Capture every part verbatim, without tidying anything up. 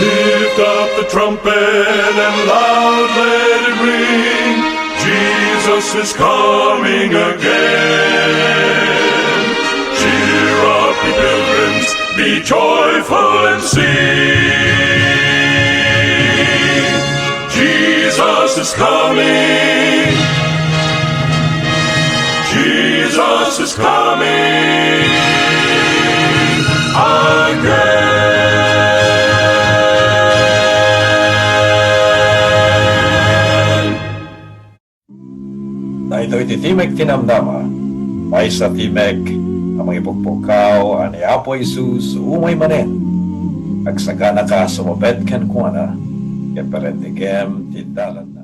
Lift up the trumpet and loud let it ring. Jesus is coming again. Cheer up, ye pilgrims, be joyful and sing. Jesus is coming. Jesus is coming again. Daytoy ti Timek ti Namnama, maysa a timek a mangipukpukkaw a ni Apo Jesus umay manen. Agsaganaka a sumabet kenkuana, ket parentegem ti dalanna.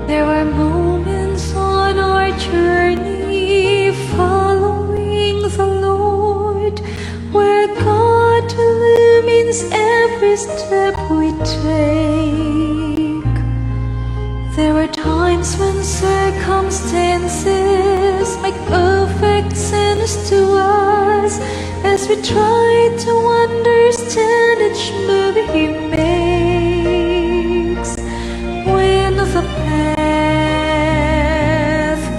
There are moments on our journey following the Lord where God illumines every step we take. There are times when circumstances make perfect sense to us as we try to understand each move He makes. When the path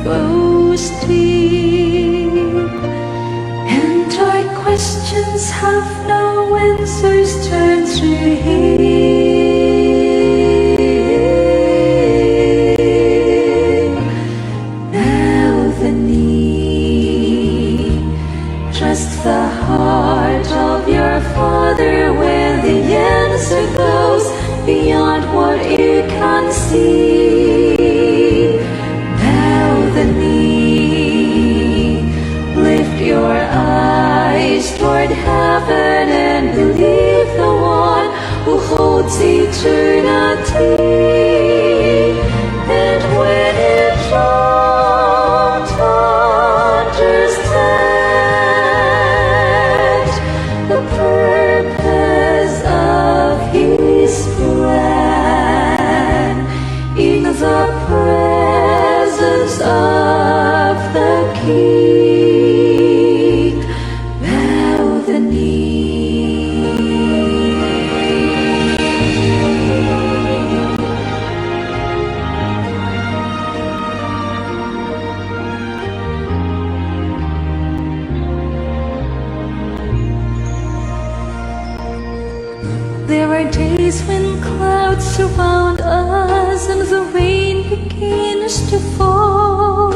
grows steep and our questions have no answers, turn to Him. Bow the knee, trust the heart of your Father where the answer goes beyond what you can see. Bow the knee, lift your eyes toward heaven and believe the one who holds eternity. And when you don't understand the purpose of His plan, in the presence of the King, bow the knee. There are days when clouds surround us and the rain begins to fall.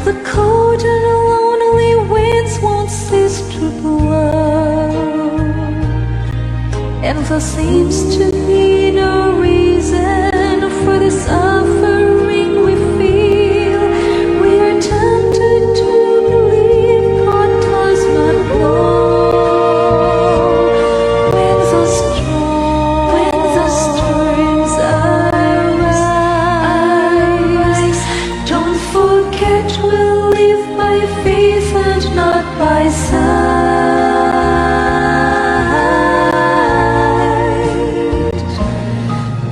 The cold and lonely winds won't cease to blow. And there seems to be no reason for the suffering we feel. We are tempted to believe God does not know. When the storm, when the storms arise, don't forget we'll live by faith and not by sight.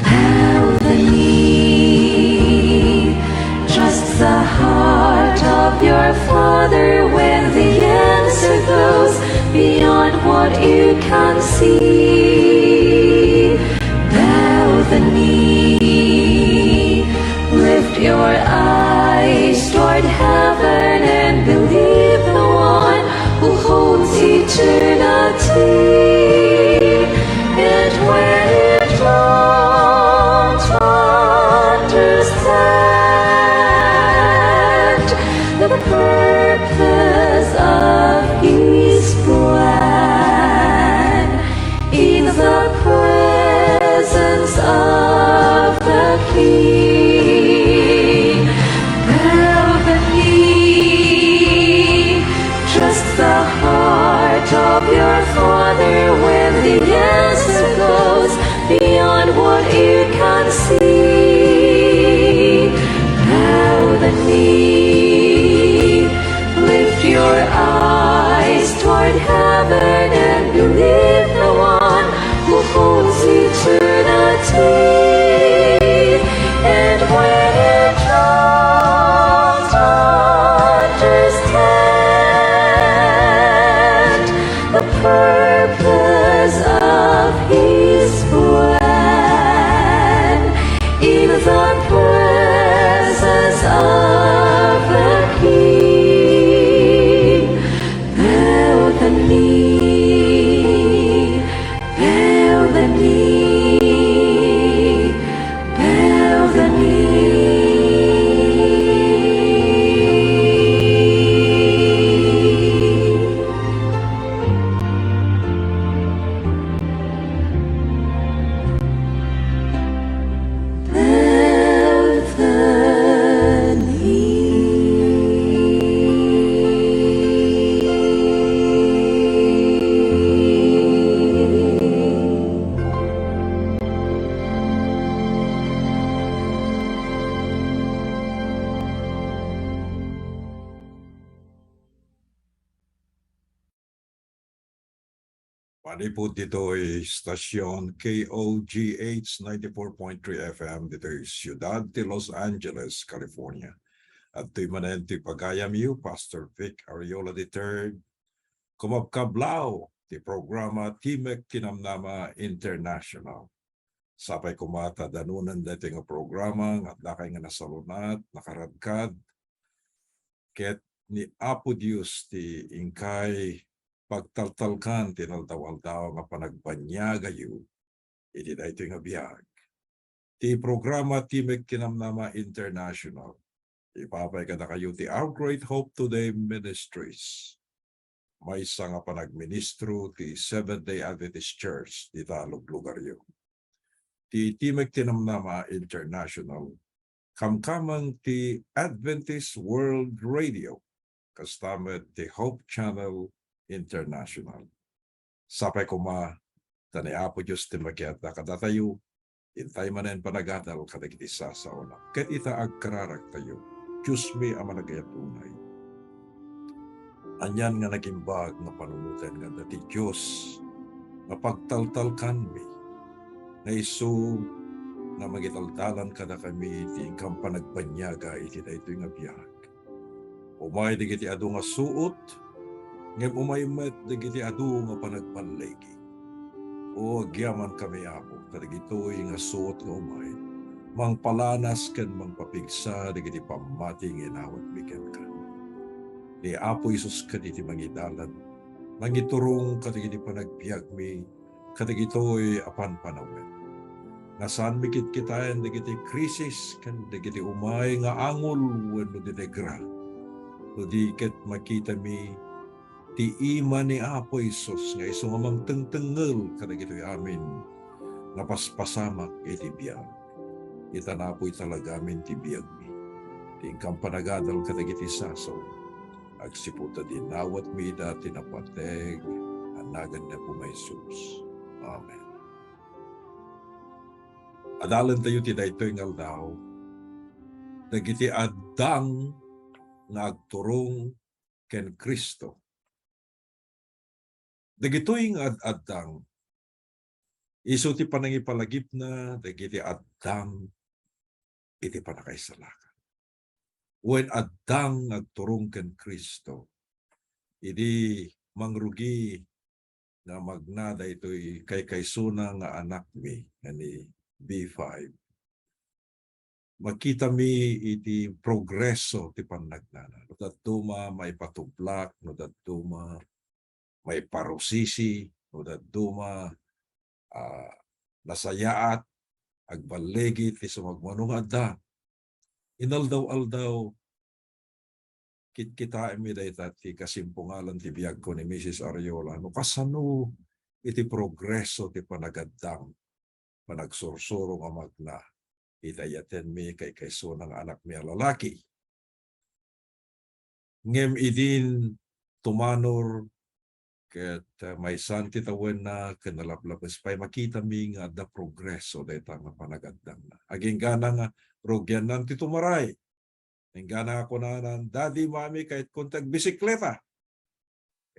Bow the knee, trust the heart of your Father when the answer goes beyond what you can see. Bow the knee, lift your eyes toward heaven and believe the one who holds eternity. And when you don't understand the purpose of His plan, in the presence of the King, bow the knee, trust the heart of your Father The presence of the King. Bow the knee, bow the knee, bow the knee. Manipud ditoy stasyon K O G H ninety-four point three F M ditoy siudad ti Los Angeles, California. Adtoy manen ti pagayamyo, Pastor Vic Ariola the third. Kumabkablaw ti programa Timek Tinamnama International. Sapay koma ta danonen daytoy nga programa nga addakay nga nasalunat, nakaradkad, ket ni Apo Dios ti inkay pagtaltalkan ti inaldaw-aldaw nga panagbanniagayo iti daytoy nga biag. Ti programa Timek Tinamnama International, ipapay kadakayo ti Our Great Hope Today Ministries. Maysa nga panagministro ti Seventh-day Adventist Church dita luglugaryo. Ti Timek Tinamnama International, kamkameng ti Adventist World Radio, kasta met ti Hope Channel International. Sapay koma ta ni Apo Dios ti makiadda kadatayo, intay manen panagadal kadagiti sasaona. Ket ita agkararagtayo, Diosmi a managayat unay. Anian nga nagimbag nga panunoten nga adda ti Dios nga pagtaltalkanmi, nga isu nga mangidaldalan kadakami ti inkam panagbanniaga iti daytoy nga biag. Umay dagiti adu nga suot, ngem umay met dagiti adu nga panagballigi. O, agyamankami, Apo, kadagitoy nga suot nga umay, mangpalanas ken mangpapigsa dagiti pammati nga inawatmi kenka. Ni Apo Jesus kadi ti mangidalan, mangiturong kadagiti panagbiagmi, kadagitoy a panpanawen. Nga saanmi kitkitaen dagiti krisis ken dagiti umay nga angol wenno dinegra, no di ket makitami ti ima ni Apo Jesus nga isu nga mangtengtengngel kadagitoy amin nga paspasamak iti biag. Ita napoy talagamin ti biagmi, ti inkam panagadal kadagiti sasaw, agsipud ta dinawatmi ida ti napateg a nagan ni Apo nga Jesus. Amen. Adalentayo ti daytoy nga aldaw, dagiti addang nga agturong ken Cristo. Dagitoy nga ad-addang, isu ti panangipalagipna dagiti addang iti pannakaisalakan. Wen addang nga agturong ken Cristo idi mangrugi nga magna daytoy kaykaysona nga anakmi nga ni B five. Makitami iti progreso ti pannagnana. No dadduma maipatublak, no dadduma maiparusisi, no dadduma, ah, nasayaat, agballigi ti sumagmamano nga adda. Inaldaw-aldaw, kitkitaenmi dayta ti kasimpungalan ti biagko ni Misis Ariola. No kasano iti progreso ti panagaddang, panagsursuro nga magna, iti ayatenmi kaykaysona nga anakmi a lalaki. Ngem idin tumanor ket, ah, maysan ti tawenna ken nalaplapes pay, makitami nga adda progreso dayta nga panagaddangna. Aginggana nga rugiannan ti tumaray. Aginggana nga kunana, "Daddy, Mami, kaitkon ti agbisikleta."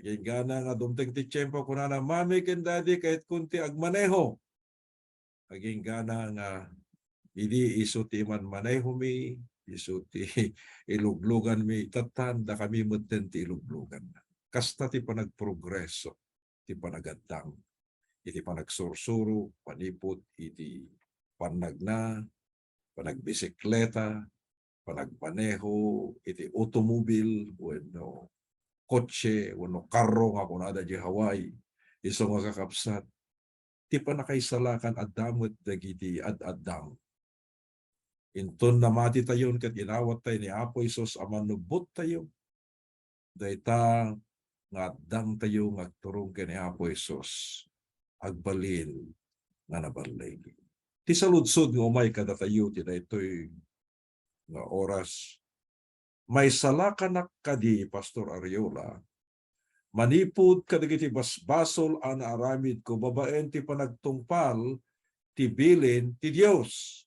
Aginggana nga dumteng ti tiempo, kunana, "Mami ken Daddy, kaitkon ti agmaneho." Aginggana nga idi isu ti imanmanehomi, isu ti ilugluganmi, tatta, dakami metten ti ilugluganna. Kasta ti panagprogreso ti panagaddang iti panagsursuro manipud iti pannagna panagbisikleta, panagmaneho iti otomobil wenno kotse wenno karro nga kunada diay Hawaii. Isu nga kakabsat, ti pannakaisalakan adda met dagiti ad-addang. Inton namatitayon ket inawattayo ni Apo Jesus a Mannubottayo, dayta nga addangtayo nga agturong ken ni Apo Jesus, agbalin nga naballig. Ti saludsod nga umay kadatayo ti daytoy nga oras, maisalakanak kadi, Pastor Ariola, manipud kadagiti basbasol a naaramidko babaen ti panagtungpal ti bilin ti Dios.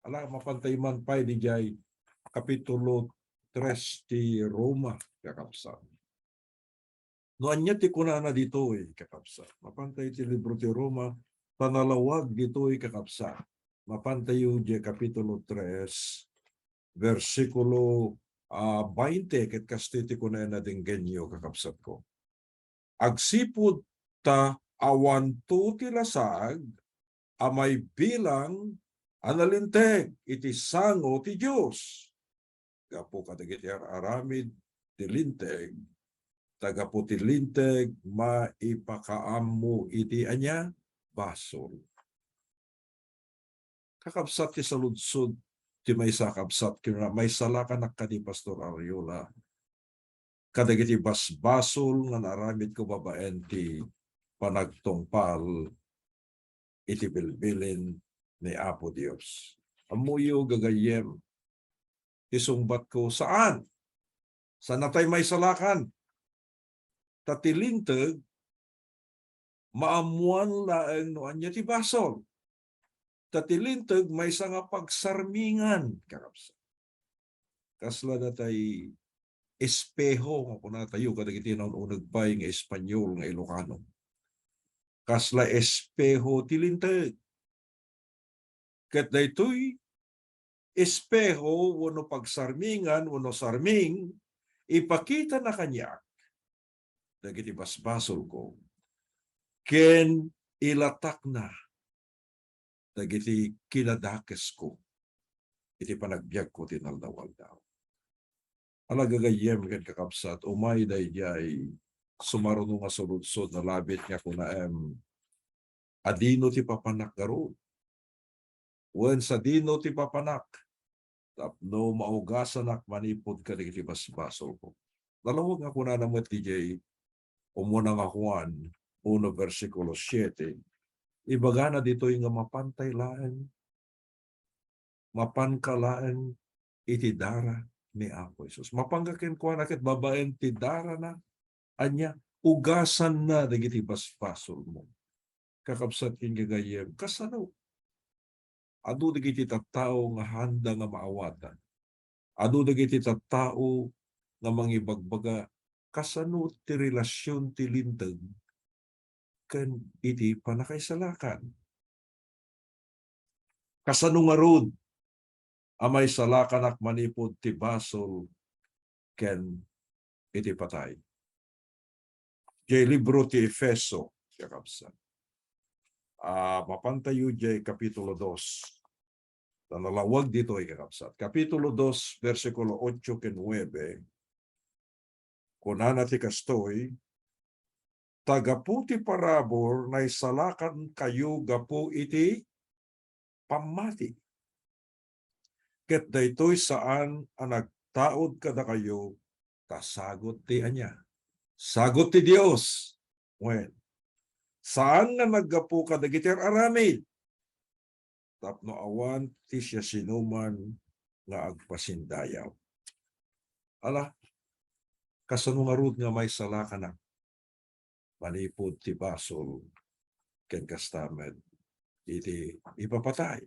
Ala, mapantayo man pay didiay Kapitulo tres ti Roma, kakabsat. No ania ti kunana ditoy, kakabsat? Mapantayo ti libro ti Roma, ta nalawag ditoy, kakabsat. Mapantayo diay Kapitulo tres, bersikulo, ah, bainte, ket kastoy ti kunana, denggenyo, kakabsatko. Agsipud ta awanto ti lasag a maibilang a nalinteg iti sango ti Dios. Gapu kadagiti ar-aramid ti linteg, ta gapu ti linteg, maipakaammo iti ania? Basol. Kakabsat, ti saludsod ti maysa a kabsat, kinuna, maisalakanak kadi, Pastor Ariola, kadagiti basbasol nga naaramidko babaen ti panagtungpal iti bilbilin ni Apo Dios. Ammoyo, gagayyem, ti sungbatko, saan. Saannatay maisalakan. Ta ti linteg, maammoan laeng no ania ti basol. Ta ti linteg, maysa nga pagsarmingan, kakabsat. Kasla datay espeho nga kunatayo kadagiti naun-uneg pay nga Espanyol nga Ilocano. Kasla espeho ti linteg. Ket daytoy espeho wenno pagsarmingan wenno sarming, ipakitana kaniak dagiti basbasolko ken ilatakna dagiti kinadakesko iti panagbiagko ti naldaw-aldaw. Ala, gagayyem ken kakabsat, umay daydiay sumaruno nga saludsod, nalabit nga kunaem, adino ti papanak ngarud? Wen sadino ti papanak tapno maugasanak manipud kadagiti basbasolko? Nalawag nga kunana met didiay umuna nga Juan uno, bersikulo siete, ibagana ditoy nga mapantay laeng, mapanka laeng iti dara ni Apo Jesus. Mapanka kenkuana ket babaen ti darana, ania, ugasanna dagiti basbasolmo. Kakabsat ken gagayyem, kasano? Adu dagiti tattao nga handa nga maawatan. Adu dagiti tattao nga mangibagbaga kasano ti relasion ti linteg ken iti pannakaisalakan. Kasano ngarud a maisalakanak manipud ti basol ken iti patay? Diay libro ti Efeso, kakabsat. Ah, mapantayo diay Kapitulo dos. Ta nalawag ditoy, kakabsat. Kapitulo dos, bersikulo ocho ken nuebe, kunana ti kastoy, ta gapu ti parabur, naisalakankayo gapu iti pammati. Ket daytoy saan a nagtaud kadakayo, ta sagut ti ania? Sagut ti Dios. Wen, saan nga naggapu kadagiti ar-aramid, tapno awan ti siasinoman nga agpasindayaw. Ala, kasano ngarud nga maisalakanak manipud ti basol ken kasta met iti ipapatay?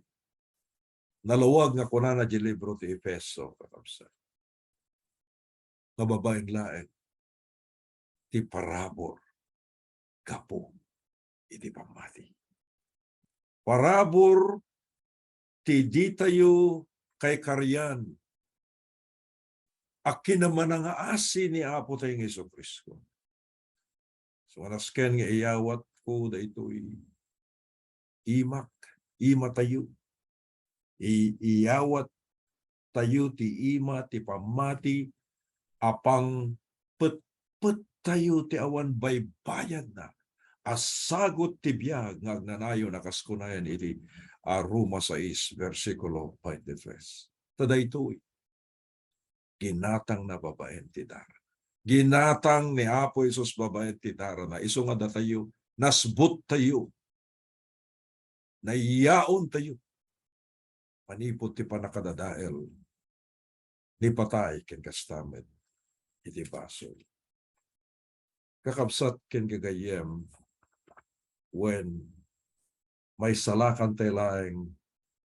Nalawag nga kunana diay libro ti Efeso, kakabsat, nga babaen laeng ti parabur gapu iti pammati. Parabur ti ditayo kaikarian a kinamanangaasi ni Apo tayo nga Jesu-Cristo. So, nasken nga iyawatko daytoy imak, imatayo, I-, iyawat tayo ti ima ti pammati a pangpetpettayo ti awan baybayagna a sagut ti biag nga agnanayon a kas kunayan iti, a, Roma sais, bersikulo twenty-three. Ta daytoy, ginatangna babaen ti darana. Ginatang ni Apo Jesus babaen ti darana. Isu nga datayo, nasbuttayo, naiyaontayo manipud ti pannakadadael ni patay ken kasta met iti basol. Kakabsat ken gagayyem, wen, maisalakan tay laeng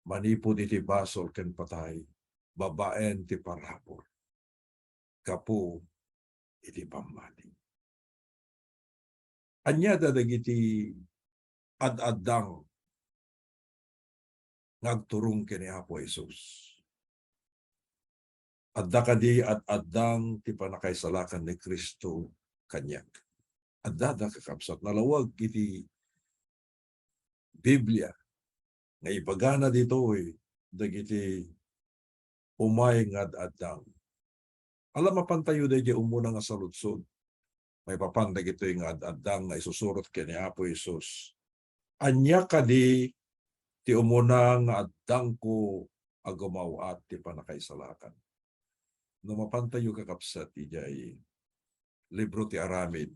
manipud iti basol ken patay babaen ti parabur gapu iti pammati. Ania da dagiti ad-addang nga agturong ken ni Apo Jesus? Adda kadi ad-addang ti pannakaisalakan ni Cristo kaniak? Adda da, kakabsat. Nalawag iti Biblia nga ibagana ditoy dagiti umay nga ad-addang. Ala, mapantayo daydiay umuna nga saludsod maipapan dagitoy nga ad-addang nga isusurot ken ni Apo Jesus. Ania kadi ti umuna nga addangko a gumaw-at ti pannakaisalakan? No mapantayo, kakabsat, idiay libro ti Aramid,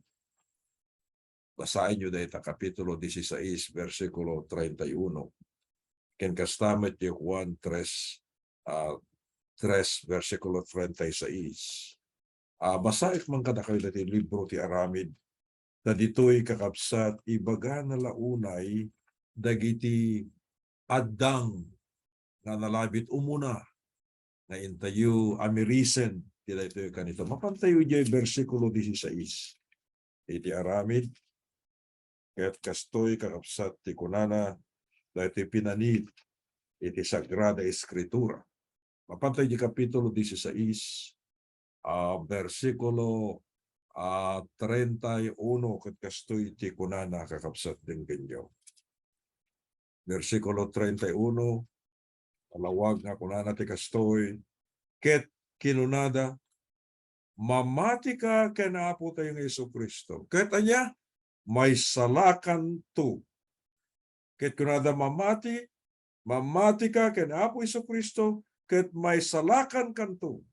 basaenyo dayta, kapitulo dieciséis, bersikulo treinta y uno. Ken kasta met ti Juan tres, ah, tres, bersikulo treinta y seis. Ah, basaek man kadakayo daytoy libro ti Aramid. Ta ditoy, kakabsat, ibagana la unay dagiti addang nga nalabit umuna nga intayo a mirisen ti daytoy kanito. Mapantayo idiay bersikulo dieciséis iti Aramid, ket kastoy, kakabsat, ti kunana daytoy pinanit iti Sagrada Eskritura. Mapantayo idiay kapitulo dieciséis, ah, bersikulo, ah, treinta y uno, ket kastoy ti kunana, kakabsat, denggenyo. Bersikulo treinta y uno, nalawag nga kunana ti kastoy, ket kinunada, "Mamatika ken Apotayo nga Jesu-Cristo." Ket ania? "Maisalakanto." Ket kunada, "Mamati, mamatika ken Apo Jesu-Cristo, ket maisalakankanto,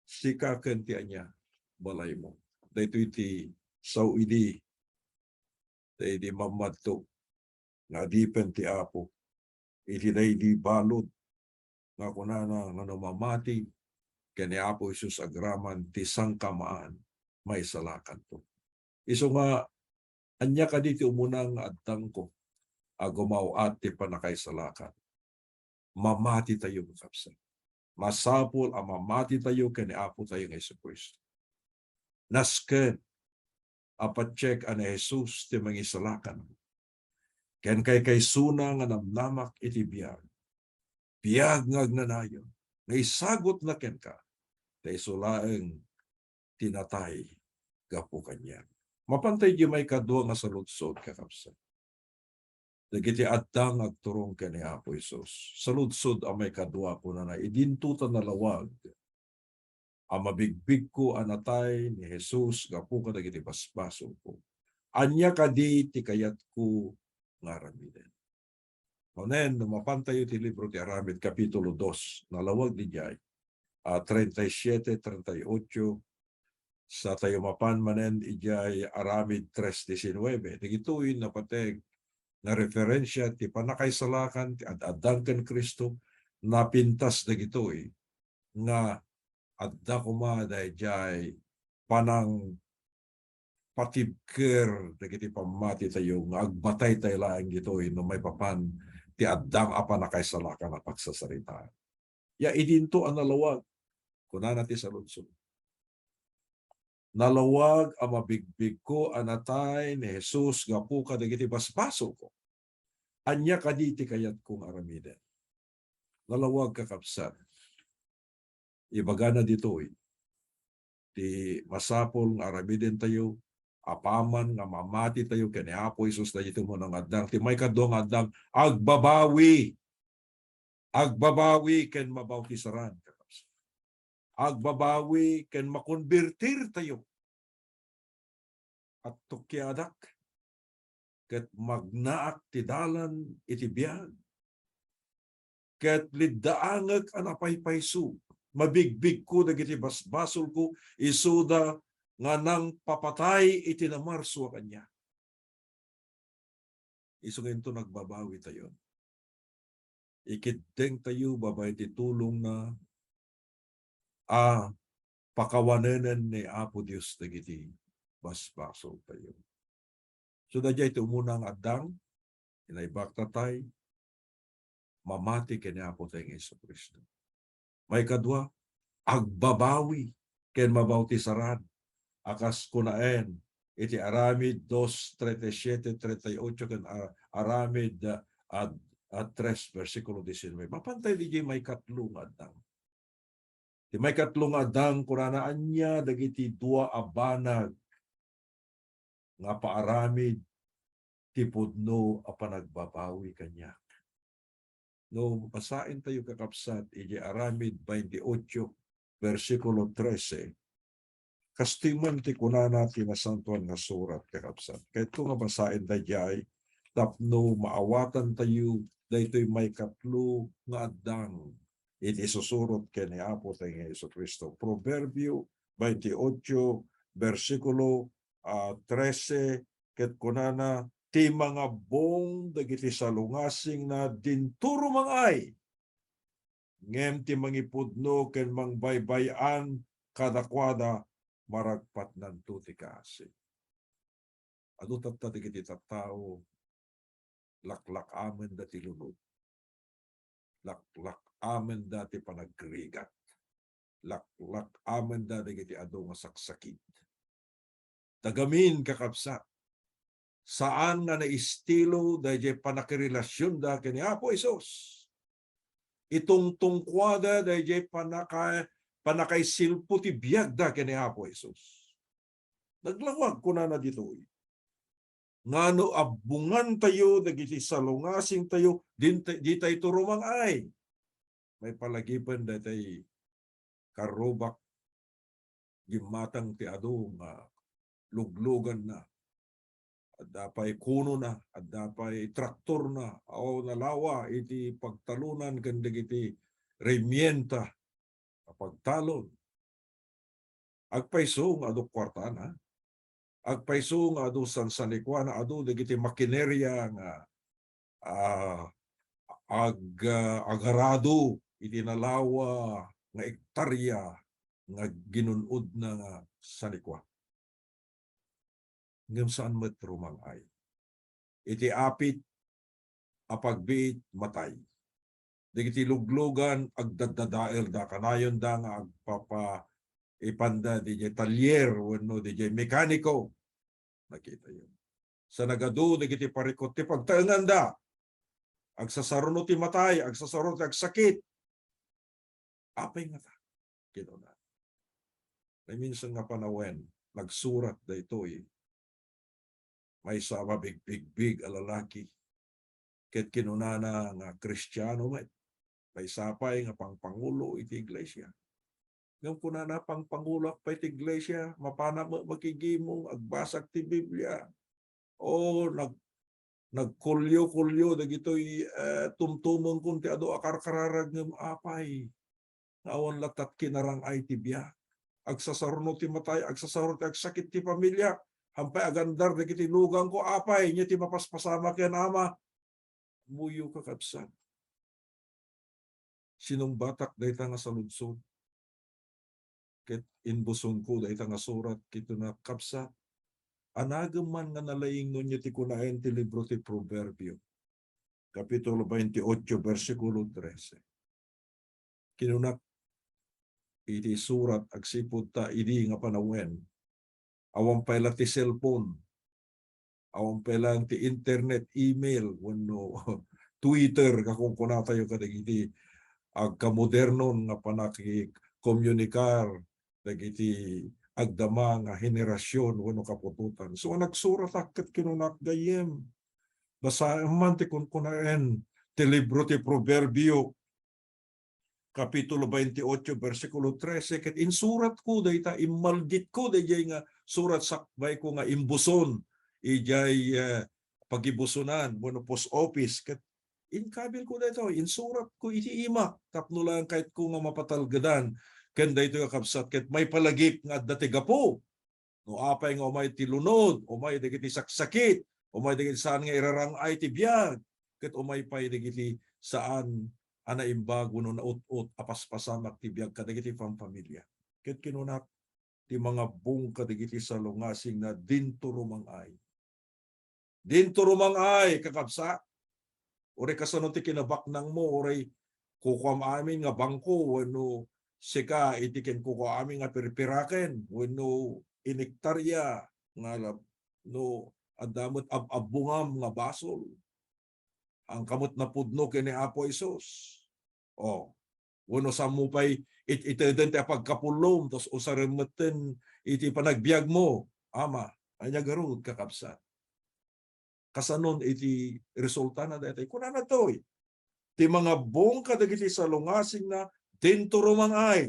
sika ken ti ania? Balaymo." Daytoy ti sao idi, daydi mammadto nga adipen ti Apo iti daydi balud nga kunana nga no mamati ken ni Apo Jesus agraman ti sangkamaan, maisalakanto. Isu nga, ania kadi ti umuna nga addangko a gumaw-at ti pannakaisalakan? Mamatitayo, kakabsat. Masapul a mamatitayo ken ni Apotayo nga Jesu-Cristo. Nasken a patiek a ni Jesus ti mangisalakan. Ken kaykaysona nga namnamak iti biag, biag nga agnanayon, nga isagutna kenka, ta isu laeng ti natay gapu kaniak. Mapantayo idiay maikadua nga saludsod, kakabsat. Dagiti addang nga agturong ken ni Apo Jesus. Saludsod a maikadua, kunana, idinto ta nalawag a mabigbigko a natay ni Jesus gapu kadagiti basbasolko. Ania kadi ti kayatko nga aramiden? Manen, no mapantayo ti libro ti Aramid, kapitulo dos, nalawag didiay, ah, treinta y siete, treinta y ocho, sa tayo mapan manen idiay Aramid tres diecinueve. Dagitoy napateg nga referensia ti pannakaisalakan, ti ad-addang ken Cristo, napintas dagitoy nga adda koma daydiay panang patibker dagiti pammatitayo nga agbataytay laeng ditoy no maipapan ti addang a pannakaisalakan a pagsasaritaan. Ya idinto a nalawag, kunana ti saludsod, "Nalawag a mabigbigko a natay ni Jesus gapu kadagiti basbasolko. Ania kadi ti kayatko nga aramiden?" Nalawag, kakabsat. Ibagana ditoy ti masapul nga aramidentayo apaman nga mamatitayo ken ni Apo Jesus daytoy umuna nga addang. Ti maikadua nga addang, agbabawi. Agbabawi ken mabautisaran, kakabsat. Agbabawi ken makonbertirtayo. Attukiadak ket magnaak ti dalan iti biag, ket liddaangek a napaypayso. Mabigbigko dagiti basbasolko, isuda nga nangpapatay iti namarso a kaniak. Isu nga inton agbabawitayo, ikeddengtayo babaen ti tulongna a pakawanenen ni Apo Dios dagiti basbasoltayo. So, daydiay ti umuna nga addang, inaibaktatay, mamati ken ni Apo tayo nga Jesu-Cristo. Maikadua, agbabawi ken mabautisaran, a kas kunaen iti Aramid dos, treinta y siete, treinta y ocho, ken Ar-, Aramid, ah, ad-, ah, tres, bersikulo diecinueve. Mapantay di maikatlo nga addang. Ti maikatlo nga addang, kunana, ania dagiti dua a banag nga paaramid ti pudno a panagbabawi kaniak. No, basaentayo, kakabsat, iti Aramid twenty-eight, bersikulo trese, kastoy man ti kunana ti Nasantoan nga Surat, kakabsat. Kayatko nga basaen daydiay tapno maawatantayo daytoy maikatlo nga addang iti isusurot ken ni Apo tayo nga Jesu-Cristo. Proverbio twenty-eight, bersikulo, ah, trese, ket kunana, "Ti mangabbong dagiti salungasingna dinto rumang-ay, ngem ti mangipudno ken mangbaybay-an kadakuada, maragpatnanto ti kaasi." Adu tatta dagiti tattao, laklak-amenda ti lulod. Laklak-amenda ti panagrigat. Laklak-amenda dagiti adu nga saksakit. Tagamin, kakabsat, saan nga naistilo daydiay pannakirelasionda ken ni Apo Jesus. Itungtungkuada daydiay pannaka-, pannakaisilpo ti biagda ken ni Apo Jesus. Naglawag, kunana ditoy, nga no abbongantayo dagiti salungasingtayo, dintay-, ditayto rumang-ay. Maipalagipen daytay karrubak, gimmatang ti adu nga lugluganna. Adda pay kunona, adda pay traktorna, aw nalawa iti pagtalunan ken dagiti remienta a pagtalon. Agpayso nga adu kuartana. Agpayso nga adu sansanikuana, adu dagiti makineria nga, ah, ag-, ah, agarado iti nalawa nga ektaria nga ginun-odna nga sanikua. Ngem saan met rumang-ay. Iti apit a pagbiit, matay. Dagiti luglugan, agdaddadaelda, kanayonda nga agpapaipanda didiay talyer wenno didiay mekaniko. Nakitayo. Sa nagadu dagiti parikut ti pagtaenganda. Agsasaruno ti matay, agsasaruno ti agsakit. Apay ngata? Kinuna. Naminsan nga panawen, nagsurat daytoy maysa a mabigbigbig a lalaki. Ket kinunana nga Kristiano met. Maysa pay nga pangpangulo iti iglesia. Ngem kunana, "Pangpanguloak pay ti iglesia, mapanak met makigimong, agbasak ti Biblia." O, nag-, nagkulyo-kulyo dagitoy, eh, tumtumengkon ti adu a karkararag ngem apay nga awan latta kinarang-ay ti biag. Agsasaruno ti matay, agsasaruno ti agsakit ti familia, hampay agandar dagiti lugangko, apay, ania ti mapaspasamak ken Ama? Ammoyo, kakabsat. Sinungbatak dayta nga saludsod. Ket imbusongko dayta nga surat, ket kuna, "Kabsat, anagem man nga nalaing no ania ti kunaen ti libro ti Proverbio, Kapitulo veintiocho, bersikulo trese." Kinunak iti surat agsipud ta idi nga panawen, awan pay la ti cellphone, awan pay la ti internet, email, wenno Twitter, nga kunkunatayo kadagiti agkamodernon nga pannakikomunikar dagiti agdama nga henerasyon wenno kaputotan. So, nagsuratak ket kinunak, "Gayyem, basaem man ti kunkunaen ti libro ti Proverbio, kapitulo veintiocho, bersikulo trese, ket insuratko dayta, immalditko daydiay nga surat sakbayko nga imbuson idiay, eh, pagibusonan wenno post office, ket inkabilko daytoy, insuratko iti imak tapno laeng kayatko nga mapatalgedan. Ken daytoy, kakabsat, ket maipalagip nga adda ti gapu. No apay nga umay ti lunod, umay dagiti saksakit, umay dagiti saan nga irarang-ay ti biag, ket umay pay dagiti saan a naimbag wenno naut-ot a paspasamak ti biag kadagiti famfamilia. Ket kinunak, ti mangabbong kadagiti salungasingna dinto rumang-ay. Dinto rumang-ay, kakabsat. Uray kasano ti kinabaknangmo, uray kukuam amin nga bangko, wenno sika iti kinkukuam amin nga pirpiraken, wenno inektarya nga la-, no adda met ab-abbongam nga basol. Haanka met napudno ken ni Apo Jesus. O, wenno saanmo pay it-, iteden ti apagkapullom, tas usaren metten iti panagbiagmo. Ama, ania garud, kakabsat? Kasanon iti resultana daytoy? Kunana toy, ti mangabbong kadagiti salungasingna dinto rumang-ay.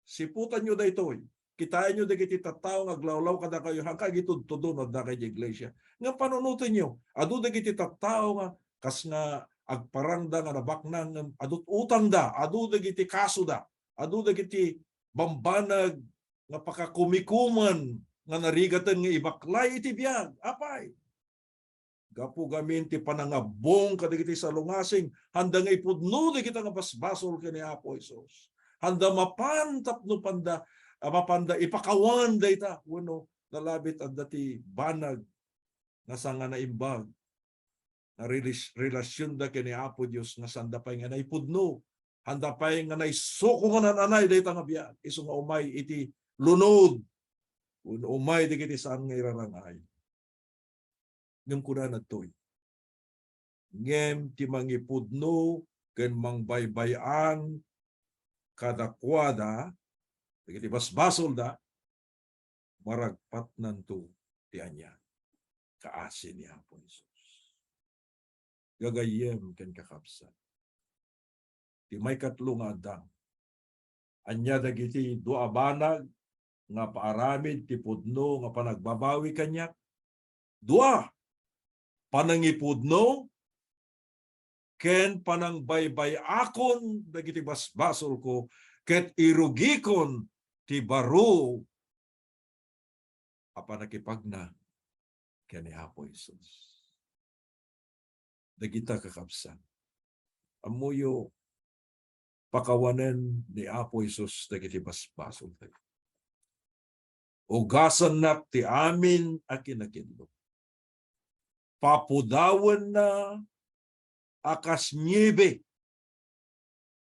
Siputanyo daytoy. Kitaenyo dagiti tattao nga aglawlaw kadakayo, haanka agitudtudo no adda kay idiay iglesia. Ngem panunotenyo, adu dagiti tattao nga kas nga agparangda nga nabaknang, ngem adu utangda, adu dagiti kasoda, adu dagiti bambanag nga pakakumikuman nga narigaten nga ibaklay iti biag. Apay? Gapu gamin ti panangabbong kadagiti salungasing, haanda nga ipudno dagita nga basbasol ken ni Apo Jesus. Haanda mapan tapno panda, ah, mapanda ipakawan dayta, wenno nalabit adda ti banag nga saan nga naimbag nga relis-, relasionda ken ni Apo Dios nga saanda pay nga naipudno. Haanda pay nga naisuko nga nananay dayta nga biag. Isu nga umay iti lunod, wenno umay dagiti saan nga irarang-ay. Ngem kunana toy, ngem ti mangipudno ken mangbaybay-an kadakuada, dagiti basbasolda, maragpatnanto ti ania? Kaasi ni Apo Jesus. Gagayyem ken kakabsat, ti maikatlo nga addang, ania dagiti dua a banag nga paaramid ti pudno nga panagbabawi kaniak? Dua, panangipudno ken panangbaybay-akon dagiti basbasolko, ket irugikon ti baro a pannakipagna ken ni Apo Jesus. Dagita, kakabsat, ammoyo, pakawanen ni Apo Jesus dagiti basbasoltayo. Ugasannak ti amin a kinakillo. Papudawenna a kas niebe.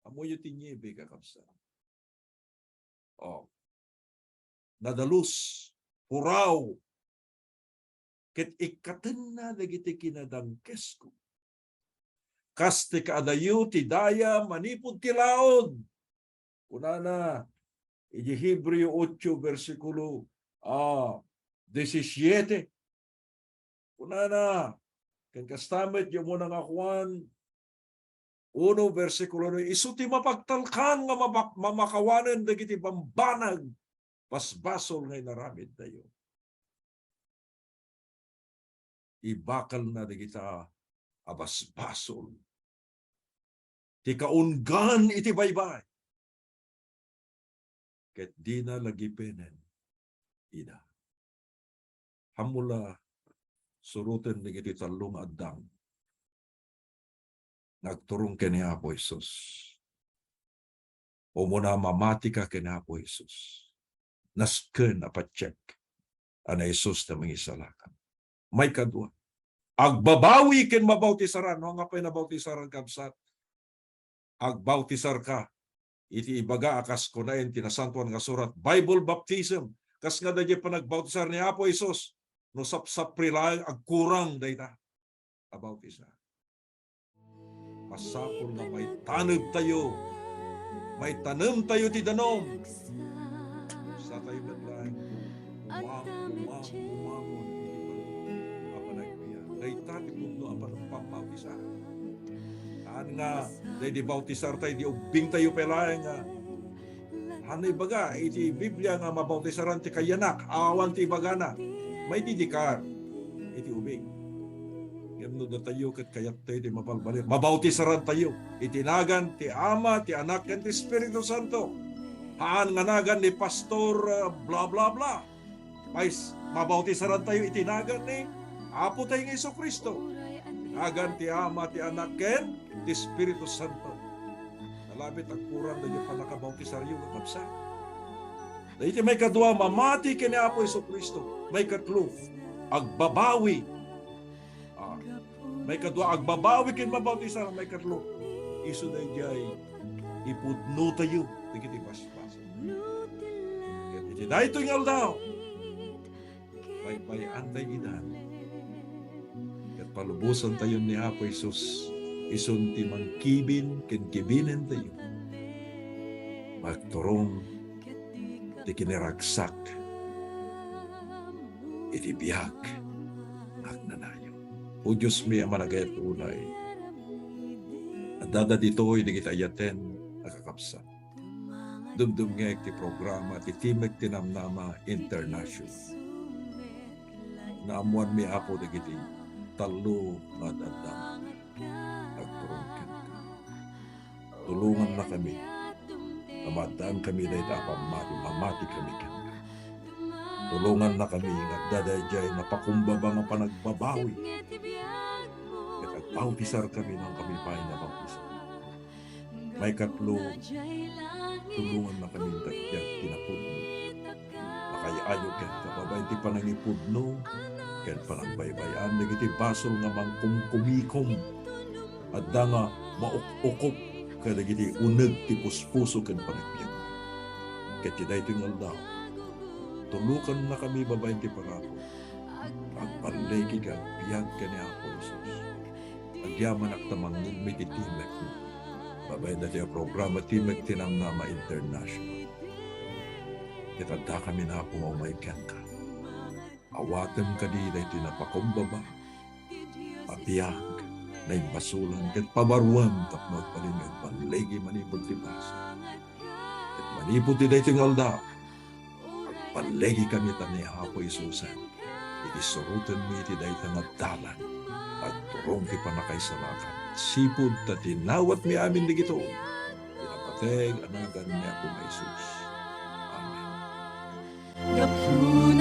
Ammoyo ti niebe, kakabsat? O, nadalus, puraw, ket ikkatenna dagiti kinadangkesko. Kas ti kaadayo ti daya manipud ti laud. Kunana, iti Hebreo ocho, bersikulo, ah, disisiete. Kunana, ken kasta met, di umuna nga Juan uno, bersikulo nuebe, isu ti mapagtalkan nga mabak-, mamakawanen dagiti bambanag basbasol nga inaramidtayo. Ibakalna dagita a basbasol ti kaunggan iti baybay, ket dina lagipenen ida. Ammo la suroten dagiti tallo nga addang nga agturong ken ni Apo Jesus. Umuna, mamatika ken ni Apo Jesus. Nasken a patiek a ni Jesus ti Mangisalakan. Maikadua, agbabawi ken mabautisaran. No, ania pay nabautisaran, kabsat? Agbautisarka iti ibaga a kas kunaen ti Nasantoan nga Surat, Bible baptism. Kas nga daydiay panagbautisar ni Apo Jesus, no sapsapri laeng, agkurang dayta a bautisar. Masapul nga maitanebtayo, maitanemtayo ti danum. Satayo met laeng umam-, umam-, umamon iti baro a panagbiag. Dayta ti pudno a panagpapautisan. Saan nga Daydi bautisar tayo, di ubbing tayo pay laeng nga. Ano ibaga iti Biblia nga mabautisaran ti kayanak? Awan ti ibagana. Maididikar iti ubing. Ngem no datayo ket kayat tayo ti mabalbaliw, mabautisaran tayo iti nagan ti Ama, ti Anak, ken ti Espiritu Santo. Haan nga nagan ni Pastor, uh, bla bla bla. Mais, mabautisaran tayo iti nagan ni Apo tayo nga Jesu-Cristo. Nagan ti Ama, ti Anak, ken ti Espiritu Santo. Nalabit agkurang daydi pannakabautisaryo, kakabsat. Daydi maikadua, mamati ken ni Apo Jesu-Cristo. Maikatlo, agbabawi. Ah, maikadua, agbabawi ken mabautisar. Maikatlo, isu daydiay ipudno tayo dagiti basbasol. Ket iti daytoy nga aldaw, baybay-an tayo idan. Ket palubosan tayo ni Apo Jesus, isun ti mangkibin ken kibinen tayo. Magturong ti kiniragsak iti biag nga agnanayon. O Dios mi a managayat unay, addada ditoy dagiti ayaten a kakabsat. Dumdumngeg ti programa ti Timek ti Namnama International. Naammuanmi, Apo, dagiti tallo nga ad-addam. Agturong kenka. Tulongannakami nga maaddaan kami dayta a pammati, mamati kami kenka. Tulongannakami nga adda daydiay napakumbaba nga panagbabawi. Ket agbautisar kami, no kami pay nabautisar. Maikatlo, tulongannakami nga agbiag ti napudno. Makay-ayo kenka babaen ti panangipudno ken panagbaybay-an dagiti basol nga mangkumkumikom. Adda nga mauk-ukop kadagiti uneg ti puspuso ken panagbiag. Ket ti daytoy nga aldaw, tulokannakami babaen ti parabur. Agballigik nga agbiag ken ni Apo Jesus. Agyamanak ta mangngegmi ti timekmo. Babaen daytoy a programa, Timek ti Namnama International. Ket addakami, Apo, nga umay kenka. Awatem kadi daytoy napakumbaba a biag, naimbasolan, ket pabaruem tapno agbalin nga agballigi manipud ti basol. Ket manipud ti daytoy nga aldaw, agballigikami ta ni Apo Jesus iti surotenmi iti dayta nga dalan. Agturong ti pannakaisalakan. Sipud ta dinawatmi amin dagitoy iti napateg a nagan ni Apo nga Jesus. Amen. Gapu